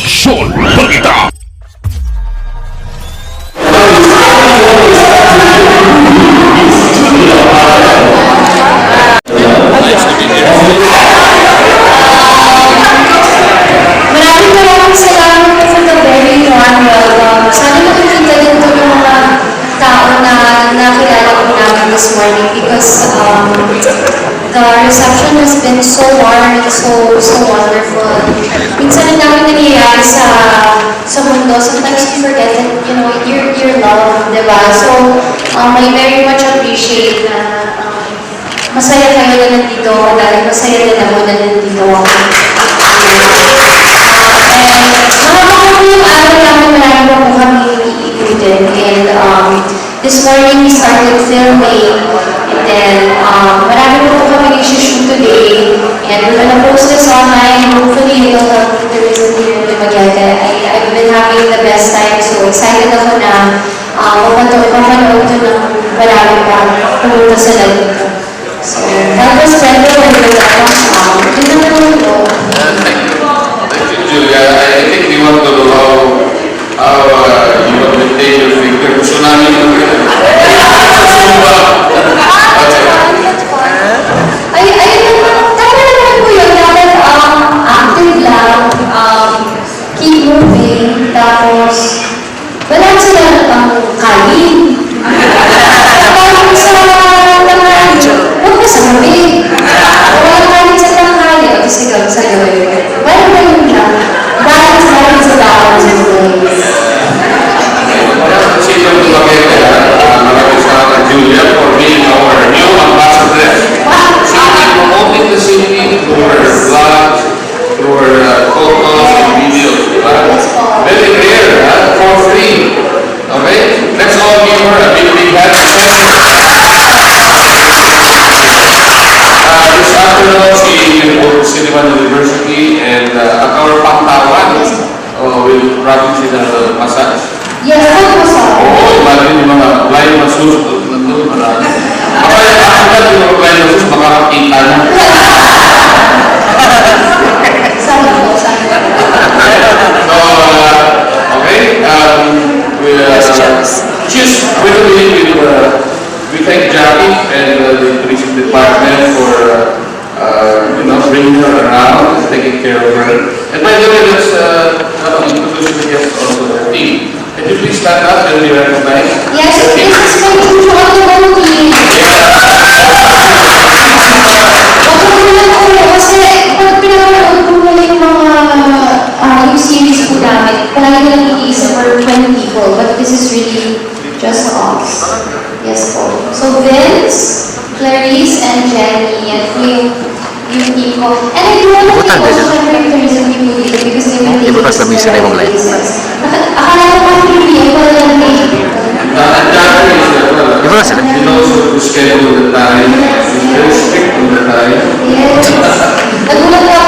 Aksyon Balita. Maraming maraming salamat po for the very warm welcome. Sana makikita din ito ng mga tao na nakilala po namin this morning because the reception has been so warm and so so wonderful. Minsan ang dami nangyayari sa mundo. Sometimes you forget that you're loved, di ba? So, I very much appreciate na masaya kayo na nandito ako dahil masaya din ako na nandito ako. And mahaba po yung araw namin, marami pa po kami iikutin. And this morning we started filming and then marami pa po kami i-shoot today. And we're gonna post this online. Hopefully it'll help tourism here in Dumaguete. I've been having the best time. So excited ako na mapanood to ng marami pa pumunta sila dito. So, help us spread the word with our yun naman po. Thank you. Thank you, Julia. I think we want to know how you have maintained your figure. Gusto namin yung Zumba. That's fun, that's fun. Ay, ayun naman, tama naman po yun. Dapat active lang, keep moving, tapos balance lang ang kain. Kain sa tanghali, huwag na sa gabi. Walang kain sa tanghali, o sa gabi. Parang ganun lang. Balance, balance, balance always. Sino Dumaguete, maraming salamat, Julia, for being our new ambassador. She is promoting the city through her vlogs, through her photos and videos. Diba? Yes po. Very rare, huh? For free. Okay? Let's all give her a big, big hand. This afternoon, she will go to Silliman University and at our Pangtawan, will probably see the massage. Yes, foot massage. Oo, imagine yung mga blind masseuse nandun, marami. Baka yung after yung mga blind masseuse, makakakita na. Sana po, sana po. So, okay, we, cheers. We thank Jackie and the tourism department for bringing her around and taking care of her. And by the way, let's introduce the guests also, the team. Can you please stand up and be recognized? Yes, this is my Chuchu on the Go team. Nagugulat ako kasi pag pinapanood ko na yung mga yung series po namin, palagi ko lang iniisip for 20 people, but this is really just us. Yes po. So Vince, Clarice, and Jenny, yan po yung team ko. And I do want to thank also syempre yung tourism people dito because they were taking Ibutas lang minsan na imong live. Akala ko pa hindi, wala lang eh. And Jackie is, well, Iba sila. He knows how to schedule the time. He's very strict on the time. Yes. Nagulat ako.